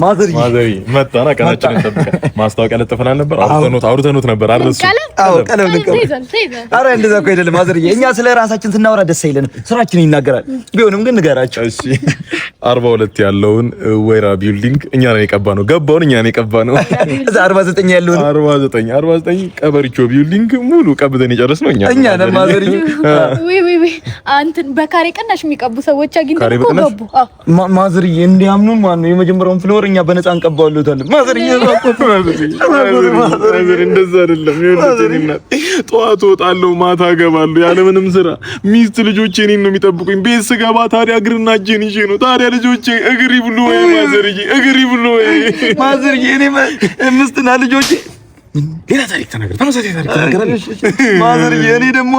ማዘርዬ ማዘሪ መጣና ቀናችንን ጠብቀን ማስታወቂያ ለጥፈናል ነበር። አውርተኖት ነበር አይደል? አዎ ቀለም ልቀም። ኧረ እንደዛ እኮ አይደለም ማዘርዬ፣ እኛ ስለ ራሳችን ስናወራ ደስ አይለንም፣ ስራችን ይናገራል። ቢሆንም ግን ንገራቸው። እሺ 42 ያለውን ወይራ building እኛ ነን የቀባ ነው። ገባውን እኛ ነን የቀባ ነው። እዛ 49 ያለውን 49 49 ቀበሪቾ building ሙሉ ቀብተን የጨረስነው እኛ እኛ ነን ማዘርዬ። ውይ ውይ ውይ አንተን በካሬ ቅናሽ የሚቀቡ ሰዎች አግኝተን እኮ ገቡ። ማዘርዬ እንዲያምኑን ማነው የመጀመሪያውን floor እኛ በነፃ እንቀባዋለን። ማዘርዬ ማዘር እንደዛ አይደለም። ጠዋት እወጣለሁ ማታ እገባለሁ ያለምንም ስራ። ሚስት ልጆቼ እኔን ነው የሚጠብቁኝ። ቤት ስገባ ታዲያ እግርና እጄን ይዤ ነው። ታዲያ ልጆቼ እግር ይብሉ ወይ ማዘርዬ፣ እግር ይብሉ ወይ ማዘርዬ። እኔ ምስትና ልጆቼ ሌላ ታሪክ ተናገር፣ ተመሳሳይ ታሪክ ተናገር ማዘርዬ። እኔ ደግሞ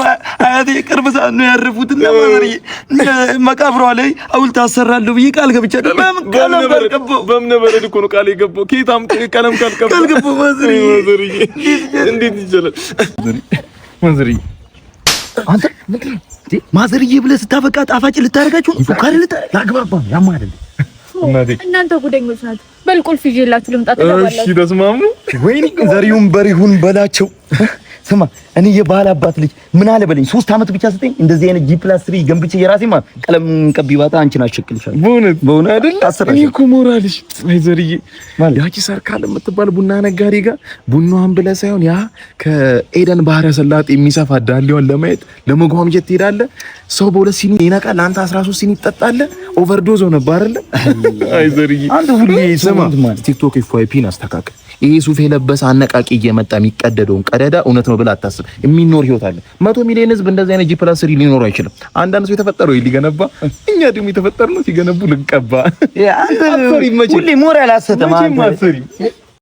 አያቴ ቅርብ ሰዓት ነው ያረፉትና ማዘርዬ መቃብሯ ላይ ሐውልት አሰራለሁ ብዬ ቃል ገብቻለሁ። በምን ቀለም ካልቀባሁ በምን በረድ እኮ ነው ቃል የገባው። ከየት አምጥቼ ቀለም ካልቀባሁ ካልገባሁ ማዘርዬ፣ እንዴት ይቻላል ማዘርዬ? አንተ ማዘርዬ ብለህ ስታበቃ ጣፋጭ ልታደርጋችሁ ሱካር ልታደርግ ላግባባ ያማ አይደል እናንተ ጉደኞች ናችሁ። በል ቁልፍ ይዤላችሁ ልምጣ። እሺ ተስማሙ። ወይኔ ዘሪሁን በሪሁን በላቸው። ስማ እኔ የባህል አባት ልጅ ምን አለ በለኝ፣ 3 ዓመት ብቻ ስጠኝ እንደዚህ አይነት G+3 ገንብቼ የራሴ ማ ቀለም ቀቢ ባጣ አንቺን አሸክልሻለሁ። በእውነት በእውነት አይደል? እኔ እኮ ሞራልሽ አይ ዘርዬ፣ ያቺ ሰርካል የምትባል ቡና ነጋዴ ጋር ቡናዋን ብለህ ሳይሆን ያ ከኤደን ባህረ ሰላጤ የሚሰፋ ዳሌዋን ለማየት ለመጓምጀት ትሄዳለህ። ሰው በሁለት ሲኒ ይነቃል፣ አንተ 13 ሲኒ ትጠጣለህ። Overdose ሆነብህ አይደለ? አይ ዘርዬ፣ አንተ ሁሌ ስማ፣ ቲክቶክ FYP ን አስተካክል። ይሄ ሱፍ የለበሰ አነቃቂ እየመጣ የሚቀደደውን ቀደዳ እውነት ነው ብለህ አታስብ። የሚኖር ህይወት አለ። 100 ሚሊዮን ህዝብ እንደዚህ አይነት G+3 ሊኖረው አይችልም። አንዳንድ ሰው የተፈጠረው ሊገነባ፣ እኛ ደግሞ የተፈጠርነው ሲገነቡ ልንቀባ። ሁሌ ሞራል አትሰጥም።